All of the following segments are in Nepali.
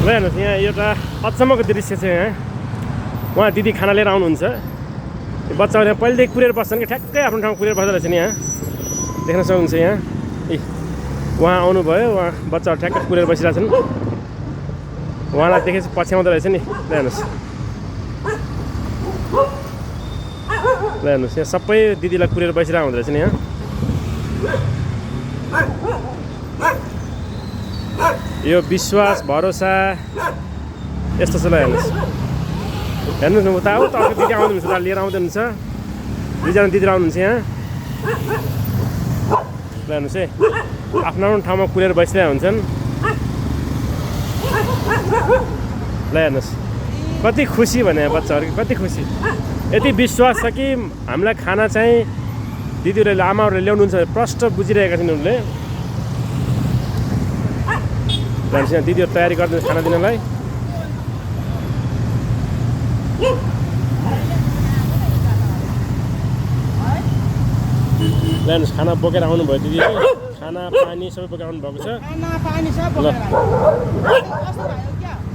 ल हेर्नुहोस् यहाँ एउटा अचम्मको दृश्य छ यहाँ उहाँ दिदी खाना लिएर आउनुहुन्छ बच्चाहरू यहाँ पहिलेदेखि कुरेर बस्छन् कि ठ्याक्कै आफ्नो ठाउँमा कुरेर बस्दो रहेछ नि यहाँ देख्न सक्नुहुन्छ यहाँ ए उहाँ आउनुभयो उहाँ बच्चाहरू ठ्याक्कै कुरेर बसिरहेछन् उहाँलाई देखेपछि पछ्याउँदो रहेछ नि ल हेर्नुहोस् यहाँ सबै दिदीलाई कुरेर बसिरहेको हुँदो रहेछ नि यहाँ यो विश्वास भरोसा यस्तो छ ल हेर्नुहोस् न उता हो त अर्को दिदी आउनुहुन्छ उता लिएर आउँदै हुनुहुन्छ दुईजना दिदी आउनुहुन्छ यहाँ ल हेर्नुहोस् है आफ्नो आफ्नो ठाउँमा कुरेर बसिरहेको हुन्छन् ल हेर्नुहोस् कति खुसी भने बच्चाहरू कति खुसी यति विश्वास छ कि हामीलाई खाना चाहिँ दिदीहरूले आमाहरूले ल्याउनुहुन्छ प्रष्ट बुझिरहेका छन् उनले यहाँ दिदीहरू तयारी गरिदिन्छ खाना दिनलाई हेर्नुहोस् खाना बोकेर आउनुभयो दिदीले खाना पानी सबै बोकेर आउनुभएको छ ल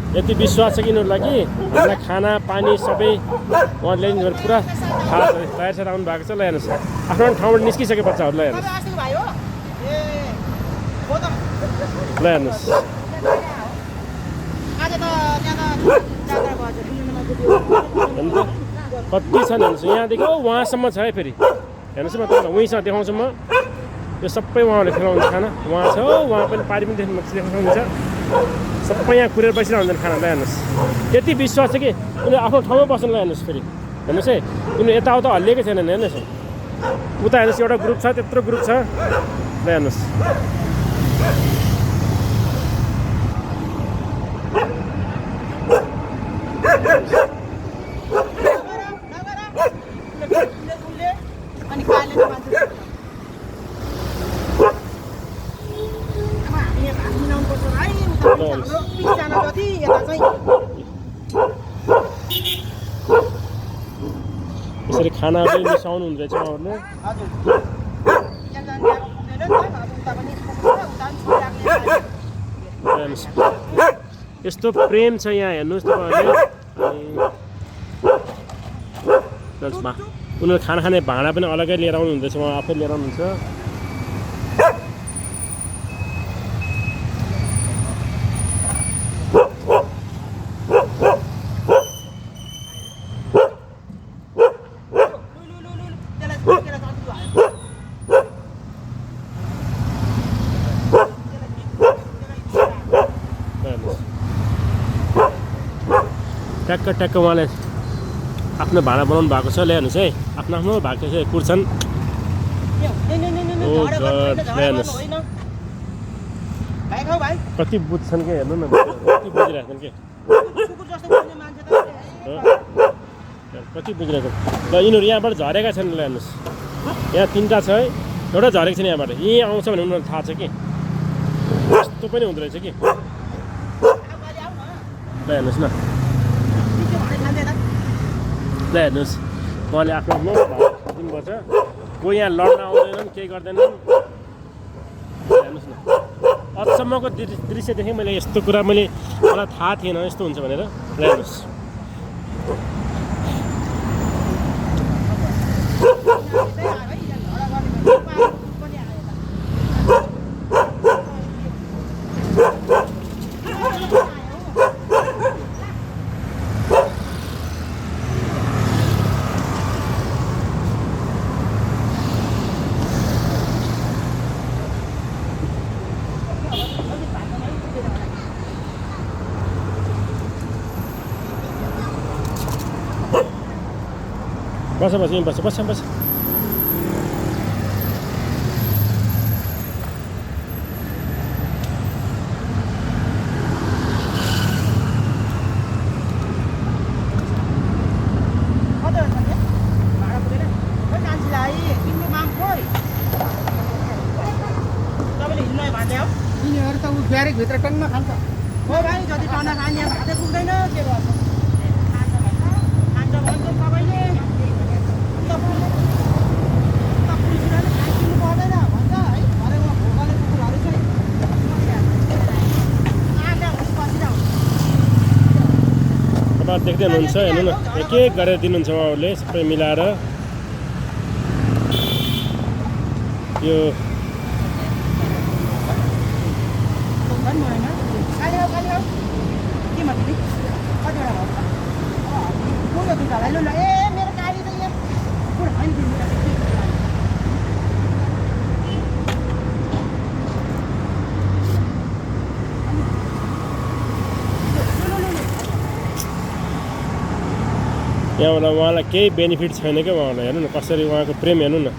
यति विश्वास छ कि यिनीहरूलाई कि हामीलाई खाना पानी सबै उहाँले ल्याइदिनु पुरा थाहा छ तयार छ आउनु भएको छ ल हेर्नुहोस् आफ्नो ठाउँबाट निस्किसके बच्चाहरू ल हेर्नुहोस् ल हेर्नुहोस् कति छन् हेर्नुहोस् यहाँदेखि उहाँसम्म छ है फेरि हेर्नुहोस् न तपाईँलाई उहीँसँग देखाउँछु म यो सबै उहाँहरूले खेलाउनुहुन्छ खाना उहाँ छ उहाँ पनि पारी पनि देख्नु सक्नुहुन्छ सबै यहाँ कुरेर बसिरहेको हुन्छन् खाना ल हेर्नुहोस् यति विश्वास छ कि उनीहरू आफ्नो ठाउँमा बस्नु ल हेर्नुहोस् फेरि हेर्नुहोस् है उनीहरू यताउता हल्लिएकै छैनन् हेर्नुहोस् उता हेर्नुहोस् एउटा ग्रुप छ त्यत्रो ग्रुप छ ल हेर्नुहोस् यसरी खाना पनि मिसाउनु हुँदो रहेछ उहाँहरूले यस्तो प्रेम छ यहाँ हेर्नुहोस् तपाईँहरूले उनीहरू खाना खाने भाँडा पनि अलग्गै लिएर आउनु हुँदैछ उहाँ आफै लिएर आउनुहुन्छ ट्याक्क ट्याक्क उहाँले आफ्नो भाँडा बनाउनु भएको छ ल हेर्नुहोस् है आफ्नो आफ्नो भएको छ कुर्छन् हेर्नुहोस् कति बुझ्छन् कि हेर्नु न कति बुझिरहेछन् कि कति बुझिरहेको ल यिनीहरू यहाँबाट झरेका छन् ल हेर्नुहोस् यहाँ तिनवटा छ है एउटा झरेको छैन यहाँबाट यहीँ आउँछ भने उनीहरूलाई थाहा छ कि यस्तो पनि हुँदो रहेछ कि ल हेर्नुहोस् न ल हेर्नुहोस् उहाँले आफ्नो आफ्नो दिनुपर्छ कोही यहाँ लड्न आउँदैनन् केही गर्दैनन् हेर्नुहोस् न अचम्मको दृश्य देखेँ मैले यस्तो कुरा मलाई थाहा थिएन यस्तो हुन्छ भनेर ल हेर्नुहोस् बस बस यहीँ बस बस बस भित्र टन्न खान्छ हो भाइ जति टन्न खाने भातै पुग्दैन के गर्छ खान्छ भन्छ सबैले धन्यवाद देख्दै हुनुहुन्छ हेर्नु न एक एक गरेर दिनुहुन्छ उहाँहरूले सबै मिलाएर यो यहाँबाट उहाँलाई केही बेनिफिट छैन क्या उहाँलाई हेर्नु न कसरी उहाँको प्रेम हेर्नु न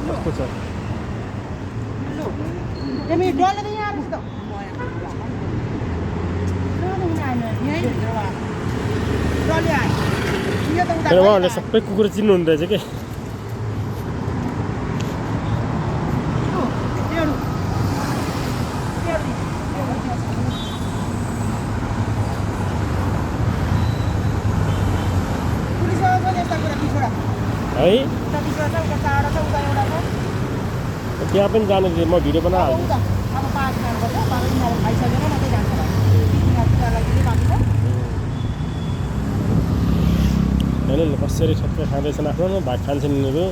कस्तो छ तर उहाँहरूले सबै कुकुर चिन्नुहुँदो रहेछ के है त्यहाँ पनि जानु थियो म भिडियो बनाइहाल्छु हेर्नु न कसरी सबै खाँदैछन् आफ्नो भाग खान्छन् यिनीहरू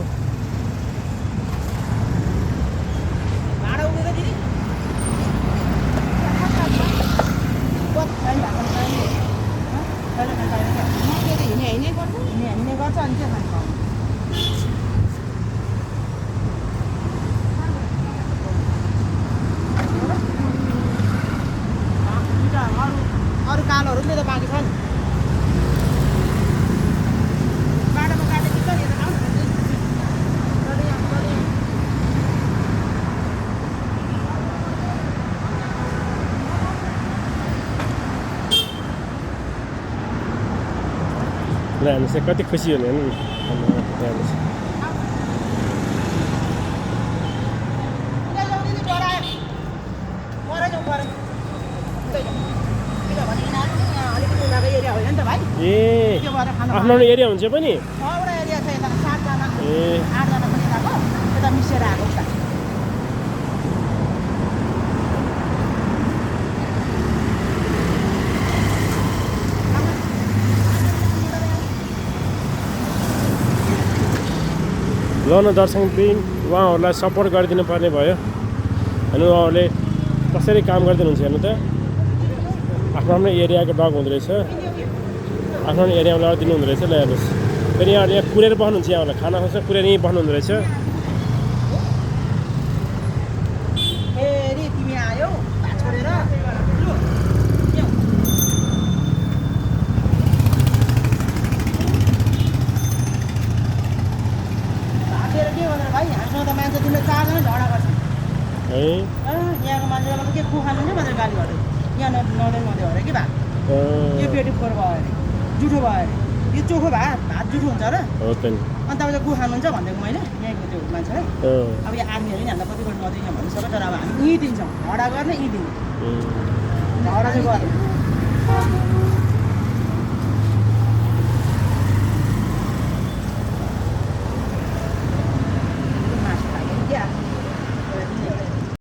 अरू कालोहरू पनि त बाँकी छ नि बाटोमा काटेको छ नि ल हेर्नुहोस् चाहिँ कति खुसी हुने हेर्नु हेर्नुहोस् ए आफ्नो एरिया हुन्छ पनि एरिया छ यता 7 जना ए 8 जना पनि यताको यता मिसेर आएको उता ल न दर्शक दिन उहाँहरूलाई सपोर्ट गरिदिनु पर्ने भयो हेर्नु उहाँहरूले कसरी काम गरिदिनुहुन्छ हेर्नु त आफ्नो आफ्नो एरियाको डग हुँदो रहेछ आफ्नो एरियामा लगेर दिनुहुँदो रहेछ ल हेर्नुहोस् फेरि यहाँहरूले यहाँ कुरेर बस्नुहुन्छ यहाँहरूलाई खाना खान्छ कुरेर यहीँ बस्नुहुँदो रहेछ फेरि तिमी आयौ भात छोडेर भातेर के भनेर भाइ हामीसँग त मान्छे तिमीले 4 जना झगडा गर्छ है यहाँको मान्छेलाई के खु खानु भनेर गाली गर्यो यहाँ नदेऊ अरे कि भात यो पेटी फोहोर भयो अरे जुठो भयो अरे यो चोखो भात जुठो हुन्छ र हो त नि अन्त अब गु खानुहुन्छ भनेको मैले यहाँको त्यो मान्छेलाई अब यो आर्मीहरूले नि हामीलाई कतिपल्ट नदिन्छ भनिसक्यो तर अब हामी यहीँ दिन्छौँ झगडा गर्ने यहीँ दिन्छौँ झगडा चाहिँ गर्यो